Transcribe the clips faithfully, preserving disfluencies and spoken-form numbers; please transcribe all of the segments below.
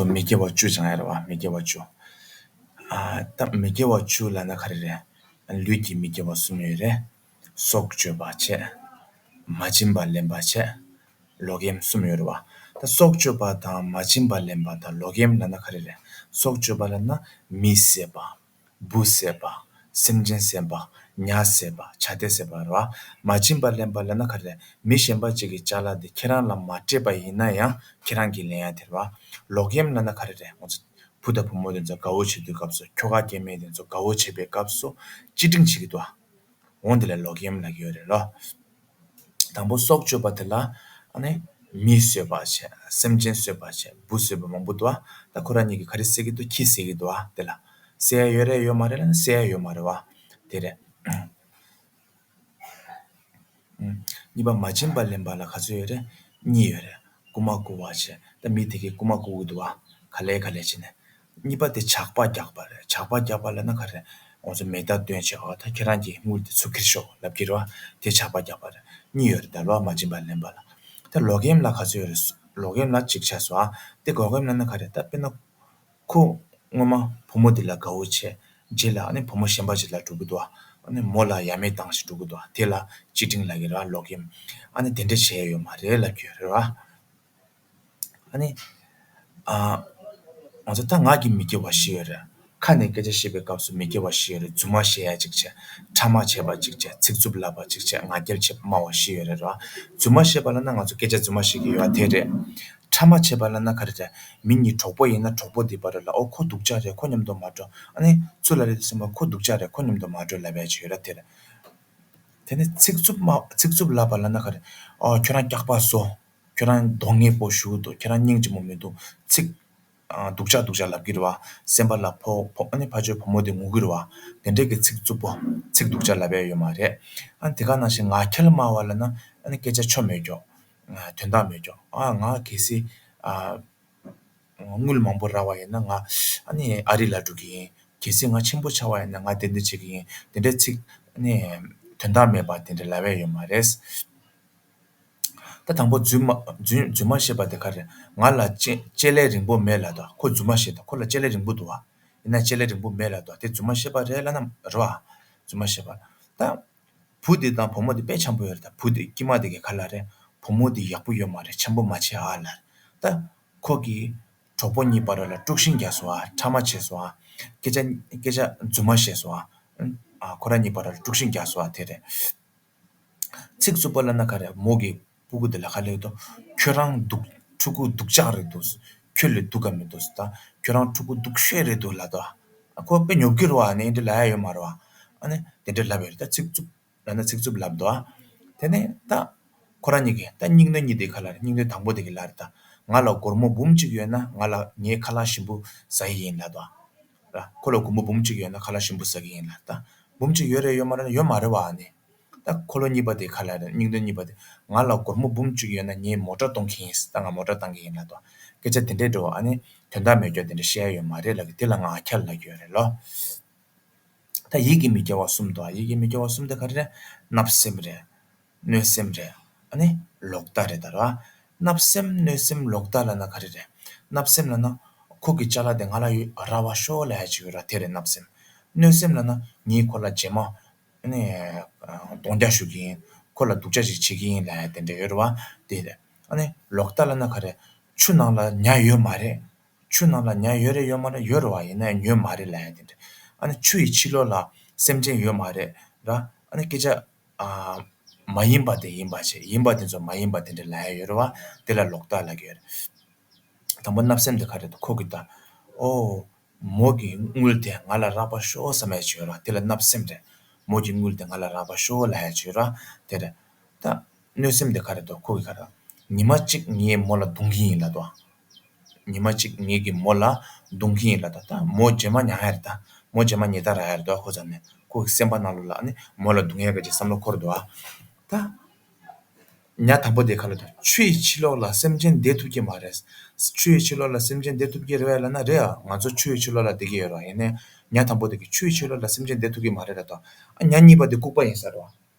མི་དགེ་བ་བཅུ་སྦྱང་ཡ་རེད་བ། མི་དགེ་བ་བཅུ། ཨ། ད་མི་དགེ་བ་བཅུ་ལབ་ན་ག་རེ་རེད། ལུས་ཀྱི་མི་དགེ་བ་གསུམ་ཡོད་རེད། སྲོག་གཅོད་པ་བྱས། མ་བྱིན་པ་ལེན་པ་བྱས། ལོག་གཡེམ་གསུམ་ཡོད་རེད་བ། ད་སྲོག་གཅོད་པ་དང་མ་བྱིན་པ་ལེན་པ་དང་ལོག་གཡེམ་ལབ་ན་ག་རེ་རེད། སྲོག་གཅོད་པ་ལབ་ན་མི་བསད་པ། འབུ་བསད་པ། སེམས་ཅན་བསད་པ། ཉ་བསད་པ། བྱ་དེ་བསད་པ་རེད་བ། མ་བྱིན་པ་ལེན་པ་ལབ་ན་ག་རེ་རེད། མི་གཞན་པ་ཅིག་གི་ཅ་ལག་དེ་ཁྱེད་རང་ལ་མ་སྤྲད་པ་ཡིན་ན་ཡང་ཁྱེད་རང་གིས་ལེན་ཡ་དེ་རེད་བ། ལོག་གཡེམ་ལབ་ན་ག་རེ་རེད། ང་ཚོ་བུ་དང་བུ་མོ་དེ་ཚོ་དགའ་བོ་བྱེད་དུས་སྐབས་སུ། ཁྱོ་ག་སྐྱེ་དམན་དེ་ཚོ་དགའ་བོ་བྱེད་པའི་སྐབས་སུ་ཅི་སྒྲིང་བྱེད་ཀྱི་འདུག་བ། འོ་འདི་ལ་ལོག་གཡེམ་ལབ་ཀྱི་ཡོད་རེད་ལོ། དང་པོ་སྲོག་གཅོད་པ་དེ་ལ་ཨ་ནི་མི་གསོད་པ་བྱས། སེམས་ཅན་གསོད་པ་བྱས། འབུ་གསོད་པ་མང་པོ་འདུག་བ། ད་ཁོ་རང་ཉིད་ཀྱིས་ག་རེ་བསད་ཀྱི་འདུག་ཁྱི་བསད་ཀྱི་འདུག་བ། དེ་ལ་བསད་ཡ་ཡོད་རེད་ཡོད་མ་རེད་ལབ་ན་བསད་ཡ་ཡོད་མ་རེད་བ། དེ་རེད། གཉིས་པ་མ་བྱིན་པ་ལེན་པ་ལ་ག་ཚོད་ཡོད་རེད། གཉིས་ཡོད་རེད། རྐུ་མ་རྐུ་བ་བྱས། ད་མི་དེ་གིས་རྐུ་མ་རྐུ་གི་འདུག་བ། ག་ལེ་ག་ལེ་བྱས་ནས། གཉིས་པ་དེ་ཇག་པ་རྒྱག་པ་རེད། ཇག་པ་རྒྱག་པ་ལབ་ན་ག་རེ། ང་ཚོ་མེ་མདའ་བཏོན་བྱས། ཨ། ད་ཁྱེད་རང་གི་དངུལ་དེ་ཚུར་ཁྱེར་ཤོག་ལབ་ཀྱི་རེད་བ། དེ་ཇག་པ་རྒྱག་པ་རེད། གཉིས་ཡོད་རེད་ད་ལོ། མ་བྱིན་པ་ལེན་པ་ལ། ད་ལོག་གཡེམ་ལ་ག་ཚོད་ཡོད་རེད། ལོག་གཡེམ་ལ་གཅིག་ཆགས་སོང་། ཨ། དེ་ལོག་གཡེམ་ལབ་ན་ག་རེ། ད་དཔེར་ན་ཁོ་སྔོན་མ་བུ་མོ་དེ་ལ་དགའ་བོ་བྱས། རྗེས་ལ་ཨ་ནི་བུ་མོ་གཞན་པ་ཞིག་ལ་འགྲོ་གི་འདུག་བ། ཨ་ནི་མོ་ལ་ཡ་མེད་བཏང་ཞིག་འགྲོ་གི་འདུག་བ། དེ་ལ་ཅི་སྒྲིང་ལབ་ཀྱི་རེད་བ། ལོག་གཡེམ། ཨ་ནི་དེ་འདྲ་བྱས་ཡོད་མ་རེད་ལབ་ཀྱི་ཡོད་རེད་བ། ཨ་ནི། ཨ། ང་ཚོ་ད་ངག་གི་མི་དགེ་བ་བཞི་ཡོད་རེད། ཁ་ནས་སྐད་ཆ་བཤད་པའི་སྐབས་སུ་མི་དགེ་བ་བཞི་ཡོད་རེད། རྫུན་མ་བཤད་ཡ་གཅིག་བྱས། ཕྲ་མ་བྱས་པ་གཅིག་བྱས། ཚིག་རྩུབ་ལབ་པ་གཅིག་བྱས། ང་རྒྱལ་ཆེ་དམའ་བ་བཞི་ཡོད་རེད་ར། རྫུན་མ་བཤད་པ་ལབ་ན་ང་ཚོ་སྐད་ཆ་རྫུན་མ་བཤད་ཀྱི་ཡོད་པ་དེ་རེད། ཕྲ་མ་བྱས་པ་ལབ་ན་ག་རེ་རེད། མི་གཉིས་གྲོགས་པོ་ཡིན་ན་གྲོགས་པོ་དེ་བར་ལ། ཨོ་ཁོ་སྡུག་ཅག་རེད། ཁོ་མཉམ་དུ་མ་འགྲོ། ཨ་ནི་ཚུར་ལ་རེད་དུ་སེམས་པ། ཁོ་སྡུག་ཅག་རེད། ཁོ་མཉམ་དུ་མ་འགྲོ་ལབ་ཡ་ཅིག་ཡོད་ར་དེ་རེད། དེ་ནས་ཚིག་རྩུབ་མ། ཚིག་རྩུབ་ལབ་པ་ལབ་ན་ག་རེ། ཨོ་ཁྱོད་རང་སྐྱག་པ་བཟོ། ཁྱོད་རང་གདོང་ངན་པོ་ཞུ་འདུག་ཁྱོད་རང་སྙིང་རྗེ་མོ་མི་འདུག་ཚིག་ཨ། སྡུག་ཅག་སྡུག་ཅག་ལབ་ཀྱི་རེད་བ། སེམས་པ་ལ་ཕོག་ཕོག་ཨ་ནི་ཕར་ཕྱོགས་བུ་མོ་དེ་ངུ་གི་རེད་བ། དེ་འདྲས་ཀྱི་ཚིག་རྩུབ་པོ། ཚིག་སྡུག་ཅག་ལབ་ཡ་ཡོད་མ་རེད། ཨ་ནི་དེ་ག་ནང་བཞིན་ངག་འཁྱལ་སྨྲ་བ་ལབ་ན་ཨ་ནི་སྐད་ཆ་ཆོ་མེད་ཀྱོག་དོན་དག་མེད་ཀྱོག་ཨ། ང་གལ་སྲིད། ཨ། དངུལ་མང་པོ་རག་པ་ཡིན་ན་ང་ཨ་ནི་ཨ་རི་ལ་འགྲོ་གི་ཡིན། གལ་སྲིད་ང་ཆེན་པོ་ཆགས་པ་ཡིན་ན་ང་དེ་འདྲ་བྱེད་ཀྱི་ཡིན། དེ་འདྲའི་ཚིག་ཨ་ནི་དོན་དག་མེད་པ་དེ་འདྲ་ལབ་ཡ་ཡོད་མ་རེད། ད་དང་པོ་རྫུན་མ། རྫུན། རྫུན་མ་བཤད་པ་དེ་ག་རེ། ང་ལ་ལྕེ་ལྕེ་ལེ་རིང་པོ་མེད་ལབ་དོ། ཁོ་རྫུན་མ་བཤད་དོ། ཁོ་ལ་ལྕེ་ལེ་རིང་པོ་འདུག་བ། ཡིན་ན་ལྕེ་ལེ་རིང་པོ་མེད་ལབ་དོ། དེ་རྫུན་མ་བཤད་པ་རེད་ལབ་ན་རེད་བ། རྫུན་མ་བཤད་པ། ད་བུ་དེ་དང་བུ་མོ་དེ་དཔེ་འཆམ་པོ་ཡོད་རེད། ད་བུ་དེ་དཀྱུས་མ་དེ་གིས་ག་ལབ་རེད། བུ་མོ་དེ་ཡག་པོ་ཡོད་མ་རེད། འཆམ་པོ་མ་བྱེད་ཨ་ལབ། ད་ཁོ་གིས་གྲོགས་པོ་གཉིས་བར་ལ་དཀྲུག་ཤིང་རྒྱག་སོང་ཨ། ཕྲ་མ་བྱས་སོང་ཨ། སྐད་ཆ། སྐད་ཆ་རྫུན་མ་བཤད་སོང་ཨ། ཁོ་རང་གཉིས་བར་ལ་དཀྲུག་ཤིང་རྒྱག་སོང་ཨ། དེ་རེད། ཚིག་རྩུབ་པོ་ལབ་ན་ག་རེ། མོ་གི་སྤུ་གུ་དེ་ལ་ག་ལབ་ཀྱི་འདུག་ཁྱོད་རང་སྡུག་ཕྲུ་གུ་སྡུག་ཅག་རེད་འདུག་ཁྱོད་ལས་སྡུག་ག་མི་འདུག་ད་ཁྱོད་རང་ཕྲུ་གུ་སྡུག་ཤོས་རེད་འདུག་ལབ་དོ། ཁོ་དཔེ་ཉོབ་ཀྱི་རེད་བ། ཨ་ནི་འདི་ལབ་ཡ་ཡོད་མ་རེད་བ། ཨ་ནི་དེ་འདྲ་ལབ་ཡོད་རེད། ད་ཚིག་རྩུབ་ལབ་ན་ཚིག་རྩུབ་ལབ་འདུག་དེ་ནས་ད་ཁོ་རང་གཉིས་ཀྱིས། ད་སྙིང་ནོར་གཉིས་དེ་ག་ལབ་རེད། སྙིང་ནོར་དང་པོ་དེ་གིས་ལབ་རེད། ད་ང་ལ་སྒོར་མོ་འབུམ་གཅིག་ཡོད་ན་ང་ལ་ངའི་ཁ་ལག་ཞིམ་པོ་ཟ་ཡི་ཡིན་ལབ་དོ། ར། ཁོ་ལ་སྒོར་མོ་འབུམ་གཅིག་ཡོད་ན་ཁ་ལག་ཞིམ་པོ་ཟ་གི་ཡིན་ལབ། ད་འབུམ་གཅིག་ཡོད་རེད་ཡོད་མ་རེད་ན་ཡོད་མ་རེད་བ། ཨ་ནི་ད་འཁོར་ལོ་གཉིས་པ་དེ་ག་ལབ་རེད། སྙིང་དོན་གཉིས་པ་དེ། ང་ལ་སྒོར་མོ་འབུམ་གཅིག་ཡོད་ན་ངས་མོ་ཊ་གཏོང་གི་ཡིན། ད་ང་མོ་ཊ་བཏང་གི་ཡིན་ལབ་དོ། སྐད་ཆ་དེ་འདྲས་འགྲོ། ཨ་ནི་དོན་དག་མེད་སྐྱོ་དེ་འདྲ་བཤད་ཡ་ཡོད་མ་རེད་ལབ་ཀྱི། དེ་ལ་ངག་འཁྱལ་ལབ་ཀྱི་ཡོད་རེད་ལོ། ད་ཡིད་ཀྱི་མི་དགེ་བ་གསུམ་འདུག་ཡིད་ཀྱི་མི་དགེ་བ་གསུམ་དེ་ག་རེ་རེད། བརྣབ་སེམས་རེད། གནོད་སེམས་རེད། ཨ་ནི་ལོག་ལྟ་རེད་ད་ར། བརྣབ་སེམས་གནོད་སེམས་ལོག་ལྟ་ལབ་ན་ག་རེ་རེད། བརྣབ་སེམས་ལབ་ན་ཁོ་གི་ཅ་ལག་དེ་ང་ལ་ཡོད་རག་པ་ཤོག་ལབ་ཡ་ཅིག་ཡོད་ར། དེ་རེད་བརྣབ་སེམས། གནོད་སེམས་ལབ་ན་ངས་ཁོ་ལ་རྗེས་མ་ཨ་ནི་གདོང་རྒྱག་ཞུ་གི་ཡིན། ཁོ་ལ་སྡུག་ཅག་ཅིག་བྱེད་ཀྱི་ཡིན་ལབ་ཡ་དེ་འདྲ་ཡོད་རེད་བ། དེ་རེད། ཨ་ནི་ལོག་ལྟ་ལབ་ན་ག་རེ། ཆུ་ནང་ལ་ཉ་ཡོད་མ་རེད། ཆུ་ནང་ལ་ཉ་ཡོད་རེད་ཡོད་མ་རེད། ཡོད་རེད་བ། ཡིན་ན་ཡང་ཉོས་མ་རེད་ལབ་ཡ་དེ་འདྲ། ཨ་ནི་ཆུ་ཡི་ཕྱི་ལོགས་ལ་སེམས་ཅན་ཡོད་མ་རེད་ར། ཨ་ནི་སྐད་ཆ་ཨ་མ་ཡིན་པ་དེ་ཡིན་པ་བྱས། ཡིན་པ་དེ་ཚོ་མ་ཡིན་པ་དེ་འདྲ་ལབ་ཡ་ཡོད་རེད་བ། དེ་ལ་ལོག་ལྟ་ལབ་ཀྱི་ཡོད་རེད། དང་པོ་བརྣབ་སེམས་དེ་ག་རེ་འདུག་ཁོ་གིས་ད་ཨོ་མོ་གི་དངུལ་དེ་ང་ལ་རག་པ་ཤོག་བསམ་ཡ་ཅིག་ཡོད་རེད་བ། དེ་ལ་བརྣབ་སེམས་རེད། མོ་གི་དངུལ་དེ་ང་ལ་རག་པ་ཤོག་ལབ་ཡ་ཅིག་ཡོད་རེད་བ། དེ་རེད། ད་གནོད་སེམས་དེ་ག་རེ་འདུག་ཁོ་གིས་ག་རེ། ཉི་མ་གཅིག་ངས་མོ་ལ་རྡུང་གི་ཡིན་ལབ་འདུག་ཉི་མ་གཅིག་ངེད་ཀྱིས་མོ་ལ་རྡུང་གི་ཡིན་ལབ། ད་ད་མོ་རྗེས་མ་མྱངས་ཡ་རེད། ད་མོ་རྗེས་མ་ཉེས་རྡུང་རག་ཡ་རེད་དོ། ཁོ་ཚ་ནས་ཁོ་གི་སེམས་པ་ནང་ལོགས་ལ་ཨ་ནི་མོ་ལ་རྡུང་ཡ་ག་ཅིག་བསམ་བློ་འཁོར་འདུག་ཨ། ད་ཉ་དང་པོ་དེ་ག་ལ་ད་ཆུ་ཡི་ཕྱི་ལོགས་ལ་སེམས་ཅན་བསྡད་ཐུབ་ཀྱི་མ་རེད། ཆུ་ཡི་ཕྱི་ལོགས་ལ་སེམས་ཅན་བསྡད་ཐུབ་ཀྱི་རེད་པས་ལབ་ན་རེད་ཨ། ང་ཚོ་ཆུ་ཡི་ཕྱི་ལོགས་ལ་བསྡད་ཀྱི་ཡོད་རེད་བ། ཡིན་ནའི་ཉ་དང་པོ་དེ་གིས་ཆུ་ཡི་ཕྱི་ལོགས་ལ་སེམས་ཅན་བསྡད་ཐུབ་ཀྱི་མ་རེད་ལབ་དོ། ཨ་ཉ་གཉིས་པ་དེ་ལྐུགས་པ་ཡིན་ས་རེད་བ།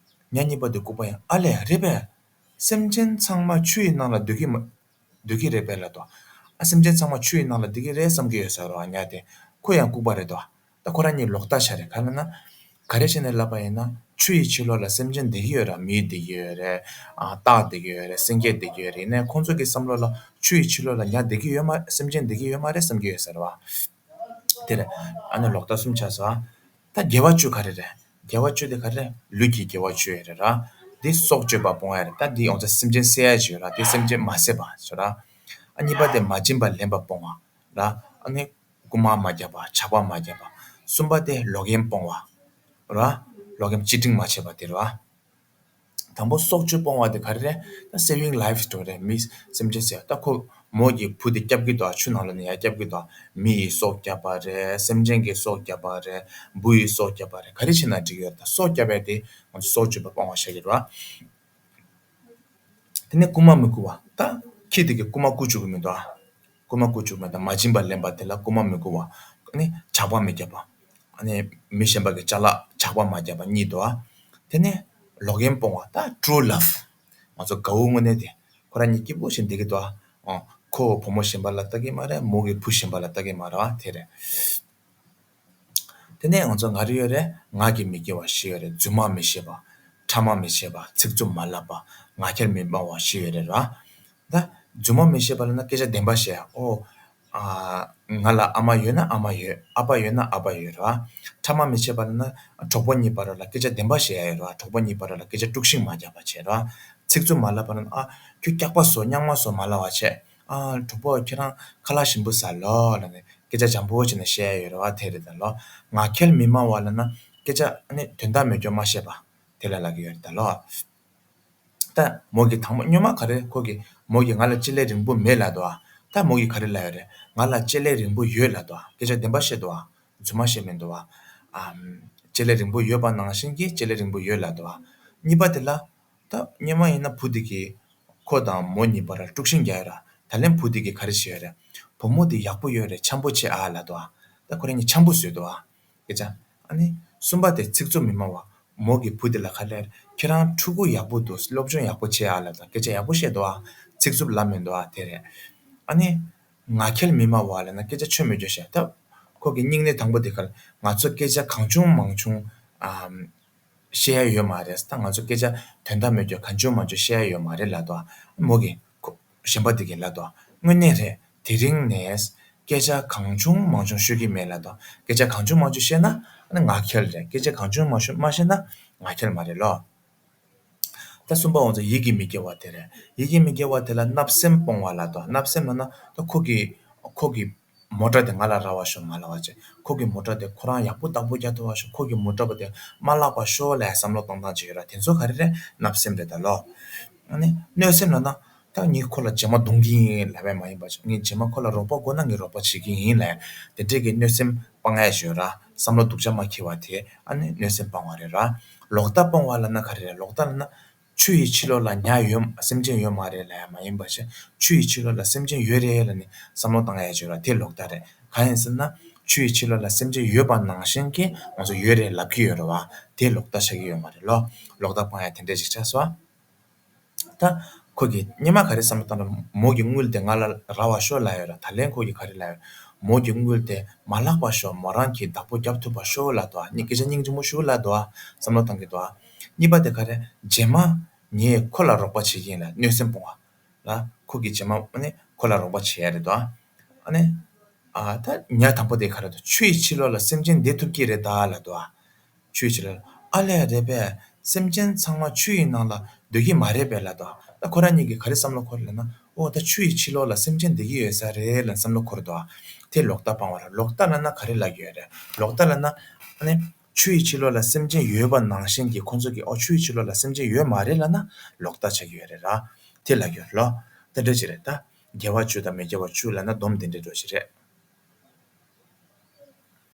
ཉ་གཉིས་པ་དེ་ལྐུགས་པ་ཡིན། ཨ་ལས་རེད་པས། སེམས་ཅན་ཚང་མ་ཆུ་ཡི་ནང་ལ་སྡོད་ཀྱི་མ་སྡོད་ཀྱི་རེད་པས་ལབ་དོ། ཨ་སེམས་ཅན་ཚང་མ་ཆུ་ཡི་ནང་ལ་བསྡད་ཀྱི་རེད་བསམ་གྱི་ཡོད་ས་རེད་བ། ཉ་དེ་ཁོ་ཡང་ལྐུགས་པ་རེད་དོ། ད་ཁོ་རང་གཉིས་ལོག་ལྟ་བྱས་རེད། ག་རེ་ན། ག་རེ་བྱས་ནས་ལབ་པ་ཡིན་ན། ཆུ་ཡི་ཕྱི་ལོགས་ལ་སེམས་ཅན་བསྡད་ཀྱི་ཡོད་ར། མི་བསྡད་ཀྱི་ཡོད་རེད། ཨ་སྟག་བསྡད་ཀྱི་ཡོད་རེད། སེང་གེ་བསྡད་ཀྱི་ཡོད་རེད། ཡིན་ནའི་ཁོང་ཚོ་གི་བསམ་བློ་ལ་ཆུ་ཡི་ཕྱི་ལོགས་ལ་ཉ་བསྡད་ཀྱི་ཡོད་མ། སེམས་ཅན་བསྡད་ཀྱི་ཡོད་མ་རེད་བསམ་གྱི་ཡོད་ས་རེད་བ། དེ་རེད། ཨ་ནི་ལོག་ལྟ་གསུམ་ཆགས་སོང་ཨ། ད་དགེ་བ་བཅུ་ག་རེ་རེད། དགེ་བ་བཅུ་དེ་ག་རེ་རེད། ལུས་ཀྱི་དགེ་བ་བཅུ་ཡོད་རེད་ར། འདི་སྲོག་གཅོད་པ་སྤོང་ཡ་རེད། ད་འདི་ཡོང་ཚེ་སེམས་ཅན་བསད་ཡ་ཅིག་ཡོད་ར། དེ་སེམས་ཅན་མ་བསད་པ་ཟེར་ར། ཨ་གཉིས་པ་དེ་མ་བྱིན་པ་ལེན་པ་སྤོང་བ་ར། ཨ་ནི་རྐུ་མ་མ་བརྒྱབ་པ། ཇག་པ་མ་བརྒྱབ་པ། གསུམ་པ་དེ་ལོག་གཡེམ་སྤོང་བ་ར། ལོག་གཡེམ་བཅིངས་འགྲོལ་མ་བྱས་པ་དེ་ར། དང་པོ་སྲོག་གཅོད་སྤོང་བ་དེ་ག་རེ་རེད། ད་saving life འགྲོ་རེད། མི་སེམས་ཅན་བསད་ཡ། ད་ཁོ་མོ་གི་བུ་དེ་སྐྱབས་ཀྱི་འདུག་ཨ། ཆུ་ནང་ལ་ནི་ཡར་སྐྱབས་ཀྱི་འདུག་ཨ། མི་ཡི་སྲོག་བསྐྱབས་པ་རེད། སེམས་ཅན་གྱི་སྲོག་བསྐྱབས་པ་རེད། འབུ་ཡི་སྲོག་བསྐྱབས་པ་རེད། ག་རེ་བྱས་ན་འགྲིག་གི་ཡོད་རེད། ད་སྲོག་བསྐྱབས་པ་དེ་ང་ཚོ་སྲོག་གཅོད་པ་སྤོང་བ་ཞེས་ཀྱི་རེད་བ། དེ་ནས་རྐུ་མ་མི་རྐུ་བ། ད་ཁྱི་དེ་གིས་རྐུ་མ་རྐུ་བཅུག་གི་མི་འདུག་ཨ། རྐུ་མ་རྐུ་བཅུག་མི་འདུག་མ་བྱིན་པ་ལེན་པ་དེ་ལ་རྐུ་མ་མི་རྐུ་བ། ཨ་ནི་ཇག་པ་མི་བརྒྱབ་པ། ཨ་ནི་མི་གཞན་པ་གི་ཅ་ལག་ཇག་པ་མ་བརྒྱབ་པ་གཉིས་འདུག་ཨ། དེ་ནས་ལོག་གཡེམ་སྤོང་བ། ད་true love། ང་ཚོ་དགའ་བོ་དངོས་གནས་དེ་ཁོ་རང་གཉིས་སྐྱིད་པོ་བྱས་བསྡད་ཀྱི་འདུག་ཨ། ཨོ། ཁོ་བུ་མོ་གཞན་པ་ལ་ལྟ་གི་མ་རེད། མོ་གི་བུ་གཞན་པ་ལ་ལྟ་གི་མ་རེད་བ། དེ་རེད། དེ་ནས་ང་ཚོ་ང་རེ་ཡོད་རེད། ངག་གིས་མི་དགེ་བ་བཞི་ཡོད་རེད། རྫུན་མ་མི་བཤད་པ། ཕྲ་མ་མི་བཤད་པ། ཚིག་རྩུབ་མ་ལབ་པ། ངག་འཁྱལ་མི་སྨྲ་བ་བཞི་ཡོད་རེད་ར། ད་རྫུན་མ་མི་བཤད་པ་ལབ་ན་སྐད་ཆ་བདེན་པ་བཤད་ཡ། ཨོ། ཨ། ང་ལ་ཨ་མ་ཡོད་ན་ཨ་མ་ཡོད། ཨ་ཕ་ཡོད་ན་ཨ་ཕ་ཡོད་ར། ཕྲ་མ་མི་བཤད་པ་ལབ་ན་གྲོགས་པོ་གཉིས་བར་ལ་སྐད་ཆ་བདེན་པ་བཤད་ཡ་ཡོད་ར། གྲོགས་པོ་གཉིས་བར་ལ་སྐད་ཆ་དཀྲུག་ཤིང་མ་རྒྱག་པ་བྱེད་ར། ཚིག་རྩུབ་མ་ལབ་པ་ལབ་ན། ཨ། ཁྱོད་སྐྱག་པ་བཟོ། རྙིང་མ་བཟོ་མ་ལབ་པ་བྱེད། ཨ། གྲོགས་པོ་ཁྱེད་རང་ཁ་ལག་ཞིམ་པོ་ཟ་ལོ་ལབ་ནས་སྐད་ཆ་འཇམ་པོ་བྱས་ནས་བཤད་ཡ་ཡོད་རེད་བ། དེ་རེད་ད་ལོ། ངག་འཁྱལ་མི་སྨྲ་བ་ལབ་ན་སྐད་ཆ་ཨ་ནི་དོན་དག་མེད་སྐྱོ་མ་བཤད་པ། དེ་ལ་ལབ་ཀྱི་ཡོད་རེད་ད་ལོ། ད་མོ་གིས་དང་པོ་སྔོན་མ་ག་རེ། ཁོ་གིས་མོ་གིས་ང་ལ་སྤྱི་ལེ་རིང་པོ་མེད་ལབ་འདུག་ཨ། ད་མོ་གིས་ག་རེ་ལབ་ཡོད་རེད། ང་ལ་སྤྱི་ལེ་རིང་པོ་ཡོད་ལབ་འདུག་ཨ། སྐད་ཆ་བདེན་པ་བཤད་འདུག་ཨ། རྫུན་མ་བཤད་མི་འདུག་ཨ། ཨམ། སྤྱི་ལེ་རིང་པོ་ཡོད་པ་ནང་བཞིན་གྱི་སྤྱི་ལེ་རིང་པོ་ཡོད་ལབ་འདུག་ཨ། གཉིས་པ་དེ་ལ། ད་སྔོན་མ་ཡིན་ན་བུ་དེ་གིས་ཁོ་དང་མོ་གཉིས་བར་ལ་དཀྲུག་ཤིང་རྒྱག་ཡོད་ར། ད་ལན་བུ་དེ་གིས་ག་རེ་བྱས་ཡོད་རེད། བུ་མོ་དེ་ཡག་པོ་ཡོད་རེད། འཆམ་པོ་བྱེད་ཨ་ལབ་འདུག་ཨ། ད་ཁོ་རང་གཉིས་འཆམ་པོ་བཟོས་འདུག་ཨ། སྐད་ཆ། ཨ་ནི་གསུམ་པ་དེ་ཚིག་རྩུབ་མི་སྨྲ་བ། མོ་གིས་བུ་དེ་ལ་ག་རེ་ལབ་རེད། ཁྱེད་རང་ཕྲུ་གུ་ཡག་པོ་འདུག་སློབ་སྦྱོང་ཡག་པོ་བྱེད་ཨ་ལབ་དང་། སྐད་ཆ་ཡག་པོ་བཤད་འདུག་ཨ། ཚིག་རྩུབ་ལབ་མི་འདུག་ཨ། དེ་རེད། ཨ་ནི་ངག་འཁྱལ་མི་སྨྲ་བ་ལབ་ན་སྐད་ཆ་ཆོ་མེད་སྐྱོ་བཤད། ད་ཁོ་གི་སྙིང་ནད་དང་པོ་དེ་ག་རེ། ང་ཚོ་སྐད་ཆ་གང་བྱུང་མང་བྱུང་ཨམ་བཤད་ཡ་ཡོད་མ་རེད། ད་ང་ཚོ་སྐད་ཆ་དོན་དག་མེད་སྐྱོ་གང་བྱུང་མང་བྱུང་བཤད་ཡ་ཡོད་མ་རེད་ལབ་འདུག་ཨ། མོ་གིས་ཁོ་གཞན་པ་དེ་གིས་ལབ་འདུག་ཨ། དངོས་གནས་རེད། དེ་རིང་ནས་སྐད་ཆ་གང་བྱུང་མང་བྱུང་ཤོད་ཀྱི་མེད་ལབ་འདུག་ཨ། སྐད་ཆ་གང་བྱུང་མང་བྱུང་བཤད་ན་ཨ་ནི་ངག་འཁྱལ་རེད། སྐད་ཆ་གང་བྱུང་མང་བྱུང་མ་བཤད་ན་ངག་འཁྱལ་མ་རེད་ལོ། ད་གསུམ་པ་འོང་ཙང་ཡིད་ཀྱི་མི་དགེ་བ་དེ་རེད། ཡིད་ཀྱི་མི་དགེ་བ་དེ་ལ་བརྣབ་སེམས་སྤོང་བ་ལབ་འདུག་ཨ། བརྣབ་སེམས་ལབ་ན་ད་ཁོ་གི་ཁོ་གི་མོ་ཊ་དེ་ང་ལ་རག་པ་ཤོག་མ་ལབ་པ་བྱས། ཁོ་གི་མོ་ཊ་དེ་ཁོ་རང་ཡག་པོ་བདག་པོ་རྒྱག་ཐུབ་པ་ཤོག་ཁོ་གི་མོ་ཊ་པ་དེ་མ་བརླག་པ་ཤོག་ལབ་ཡ་བསམ་བློ་གཏོང་སྟངས་ཅིག་ཡོད་ར། དེ་ཚོ་ག་རེ་རེད། བརྣབ་སེམས་རེད་ད་ལོ། ཨ་ནི་གནོད་སེམས་ལབ་ན། ད་ངས་ཁོ་ལ་རྗེས་མ་རྡུང་གི་ཡིན་ལབ་ཡ་མ་ཡིན་པ་བྱས། ངས་རྗེས་མ་ཁོ་ལ་རོགས་པ་དགོས་ན་ངས་རོགས་པ་བྱེད་ཀྱི་ཡིན་ལབ་ཡ། དེ་འདྲས་ཀྱི་གནོད་སེམས་སྤང་ཡ་ཅིག་ཡོད་ར། བསམ་བློ་སྡུག་ཅག་མ་འཁྱེར་བ་དེ་ཨ་ནི་གནོད་སེམས་སྤང་བ་རེད་ར། ལོག་ལྟ་སྤོང་བ་ལབ་ན་ག་རེ་རེད། ལོག་ལྟ་ལབ་ན། ཆུ་ཡི་ཕྱི་ལོགས་ལ་ཉ་ཡོད། སེམས་ཅན་ཡོད་མ་རེད་ལབ་ཡ་མ་ཡིན་པ་བྱས། ཆུ་ཡི་ཕྱི་ལོགས་ལ་སེམས་ཅན་ཡོད་རེད་ལབ་ནས་བསམ་བློ་བཏང་ཡ་ཅིག་ཡོད་ར། དེ་ལོག་ལྟ་རེད། གང་ཡིན་ཟེར་ན། ཆུ་ཡི་ཕྱི་ལོགས་ལ་སེམས་ཅན་ཡོད་པ་ནང་བཞིན་གྱི་ང་ཚོ་ཡོད་རེད་ལབ་ཀྱི་ཡོད་རེད་བ། དེ་ལོག་ལྟ་ཆགས་ཀྱི་ཡོད་མ་རེད་ལོ། ལོག་ལྟ་སྤང་ཡ་དེ་འདྲས་ཅིག་ཆགས་སོང་ཨ། ད་ཁོ་གིས་སྔོན་མ་ག་རེ་བསམ་བློ་བཏང་ན། མོ་གི་དངུལ་དེ་ང་ལ་རག་པ་ཤོག་ལབ་ཡོད་ར། ད་ལན་ཁོ་གིས་ག་རེ་ལབ་ཡོད། མོ་གི་དངུལ་དེ་མ་བརླག་པ་ཤོག་མོ་རང་གིས་བདག་པོ་རྒྱབ་ཐུབ་པ་ཤོག་ལབ་འདུག་ཨ། སྙིང་སྐད་ཆ་སྙིང་རྗེ་མོ་ཞིག་ལབ་འདུག་ཨ། བསམ་བློ་བཏང་གི་འདུག་ཨ། གཉིས་པ་དེ་ག་རེ། རྗེས་མ་ངས་ཁོ་ལ་རོགས་པ་བྱེད་ཀྱི་ཡིན་ལབ། གནོད་སེམས་སྤོང་བ་ལ། ཁོ་གིས་རྗེས་མ་ཨ་ནི་ཁོ་ལ་རོགས་པ་བྱེད་ཡ་རེད་འདུག་ཨ། ཨ་ནི། ཨ། ད་ཉ་དང་པོ་དེ་ག་རེ་འདུག་ཆུ་ཡི་ཕྱི་ལོགས་ལ་སེམས་ཅན་བསྡད་ཐུབ་ཀྱི་རེད་ད་ལབ་འདུག་ཨ། ཆུ་ཡི་ཕྱི་ལོགས་ལ། ཨ་ལས་རེད་པས། སེམས་ཅན་ཚང་མ་ཆུ་ཡི་ནང་ལ་སྡོད་ཀྱི་མ་རེད་པས་ལབ་འདུག་ཨ། ད་ཁོ་རང་གཉིས་ཀྱིས་ག་རེ་བསམ་བློ་འཁོར་ལབ་ན། ཨོ་ད་ཆུ་ཡི་ཕྱི་ལོགས་ལ་སེམས་ཅན་བསྡད་ཀྱི་ཡོད་ས་རེད་ལབ་བསམ་བློ་འཁོར་འདུག་ཨ། དེ་ལོག་ལྟ་སྤང་བ་རེད། ལོག་ལྟ་ལབ་ན་ག་རེ་ལབ་ཀྱི་ཡོད་རེད། ལོག་ལྟ་ལབ་ན། ཨ་ནི། ཆུ་ཡི་ཕྱི་ལོགས་ལ་སེམས་ཅན་ཡོད་པ་ནང་བཞིན་གྱི་ཁོང་ཚོ་གིས་ཨོ་ཆུ་ཡི་ཕྱི་ལོགས་ལ་སེམས་ཅན་ཡོད་མ་རེད་ལབ་ན་ལོག་ལྟ་ཆགས་ཀྱི་ཡོད་རེད་ར། དེ་ལབ་ཀྱི་ཡོད་རེད་ལོ། དེ་འདྲ་ཅིག་རེད་ད། དགེ་བ་བཅུ་དང་མི་དགེ་བ་བཅུ་ལབ་ན་སྡོམ་དེ་འདྲའི་འགྲོ་ཞིག་རེད།